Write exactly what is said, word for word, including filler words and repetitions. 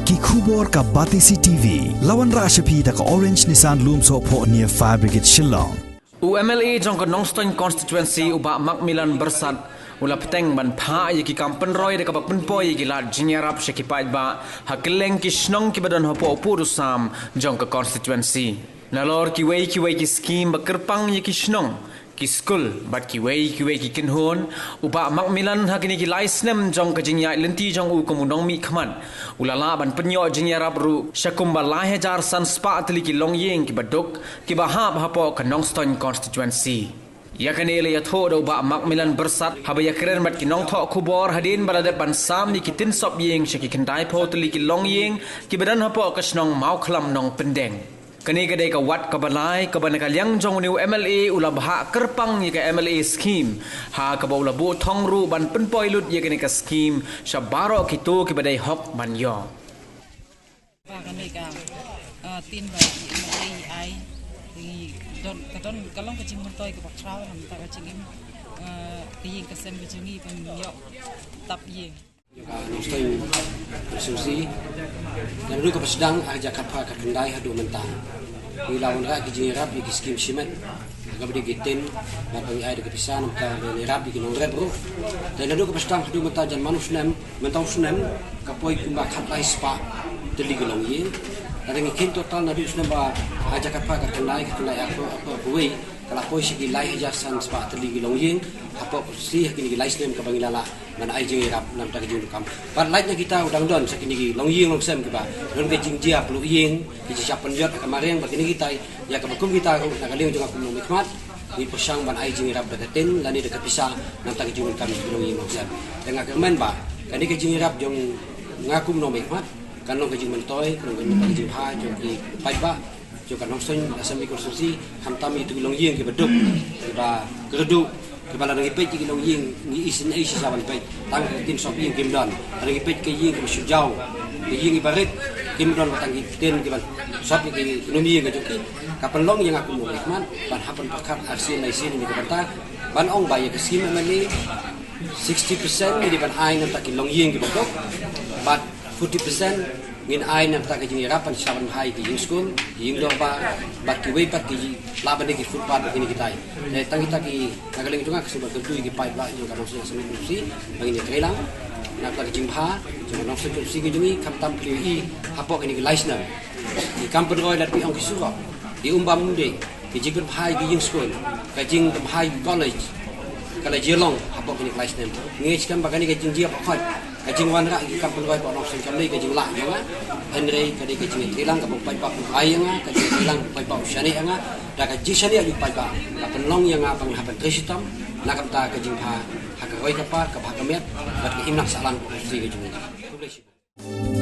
Ki khubor ka Batesi T V. La wanrah sha phi da ka Orange Nissan Lumsohphoh near Fire Brigade Shillong. U M L A jong ka Nongstoiñ Constituency u Bah Macmillan Byrsat u la pteng ban phah ïa ki kam pynroi da kaba pynpoi ïa ki lad jingïarap sha ki paidbah ha kylleng ki shnong kiba don hapoh u pud u sam jong ka constituency. Nalor kiwei kiwei ki skim ba kyrpang ïa ki shnong, ki skul bad kiwei kiwei ki kynhun, u Bah Macmillan ha kine ki lai snem jong ka jingïaid lynti jong u kum u nongmihkhmat u la lah ban pynïoh jingïarap ruh sha kumba lai hajar san spah tylli ki longïing kiba duk kiba hap hapoh ka Nongstoiñ Constituency. Ïa kane la ïathuh da u Bah Macmillan Byrsat haba ïakren bad ki nongthoh khubor hadien ba la dep ban sam ïa ki tin sop ïing sha ki khyndai phew tylli ki longïing kiba don hapoh ka shnong Mawkhlam Nongpyndeng. Kane ka dei ka wat kaba lai kaba na ka liang jong une u M L A u la bhah kyrpang ïa ka M L A skim, ha kaba u la buh thong ruh ban pynpoi lut ïa kane ka skim sha baroh kito kiba dei hok ban ïoh. Ba kane ka, eh, tin ba i M L A i ai, i don, ka don, ka long ka jingmyntoi kaba khraw na ka bynta ka jingim, eh, ka ïing ka sem ka jong ngi ban ïoh tap ïing. Ka Nongstoiñ Constituency, naduh kaba sdang ha ka jaka pha ka khyndai haduh mynta, ngi la wanrah ki jingïarap ïa ki skim shimet, kaba dei ki tin, bad ba ngi ai da ka pisa namar ka ban ïarap ïa ki nongrep ruh. Te naduh kaba sdang haduh mynta jan man u snem, mynta u snem ka poi kumba khatlai spah tylli ki longïing. Lada ngi kheiñ total naduh u snem ba ha jaka pha ka khyndai, ka khyndai hapoh, hapoh kawei, ka la poi sha ki lai hajar san spah tylli ki longïing hapoh ka constituency ha kine ki lai snem kaba ngi la lah ban ai jingïarap namar ka jingdonkam. Bad lait na kita u dang don sa kine ki longïing longsem kiba don ka jingjia pynlut ïing, ki jingshah pynjot ha ka mariang bad kine kita, ïa kaba kum kita ruh na ka liang jong nga kum u nongmihkhmat, ngi pyrshang ban ai jingïarap da ka tin lane da ka pisa namar ka jingdonkam ki longïing longsem. Te nga kyrmen ba kane ka jingïarap jong nga kum u nongmihkhmat kan long ka jingmyntoi, kan long ka jingbha jong ki paidbah jong ka Nongstoiñ Assembly Constituency, khamtam ïa kito ki longïing kiba duk, kiba kyrduh, kiba lada ngi peit ïa ki longïing ngi isynei shisha ban peit, tang ki tin sop ïing kim don. Lada ngi peit ki ïing kiba shu jaw, ki ïing kiba rit, kim don, tang ki tin kiba sop ïa ki longïing ka jong ki. Ka pynlong ïa nga kum u nongmihkhmat ban hap ban pyrkhat arsien arsien ïa ka bynta ban ong ba ïa ka skim M L A sixty percent ngi dei ban ai namar ki longïing kiba duk, bad forty percent ngin ai namar ka jingïarap ban sha ban bha ïa ki ïing skul, ki ïing dorbar, bad kiwei pat ki lah ban dei ki footpath bad kine kitai. Te tang kita ki, na ka liang jong nga ka sngewbha kyrkhu ïa ki paidbah jong ka Nongstoiñ Assembly Constituency ba ngin ïatreilang namar ka jingbha jong ka Nongstoiñ Constituency ka jong ngi, khamtam phi ïohi hapoh kine ki lai snem. Ki kam pynroi, lada phi ong ki surok, ki umbam umdih, ka jingpynbha ïa ki ïing skul, ka jingpynbha ïa ki college, ka la jia long hapoh kine ki lai snem. Ngi ngeit skhem ba kane ka jingjia ba khot, ka jingwanrah ïa ki kam pynroi hapoh Nongstoiñ kam dei ka jinglah jong nga, hynrei ka dei ka jingïatreilang kaba u paidbah u ai ïa nga, ka jingïatreilang kaba u paidbah u shaniah ïa nga, da ka jingshaniah jong u paidbah ka pynlong ïa nga ban hap ban trei shitom na ka bynta ka jingbha ha ka roi ka par, ka bha ka miat bad ka imlang sahlang ka constituency ka jong ngi.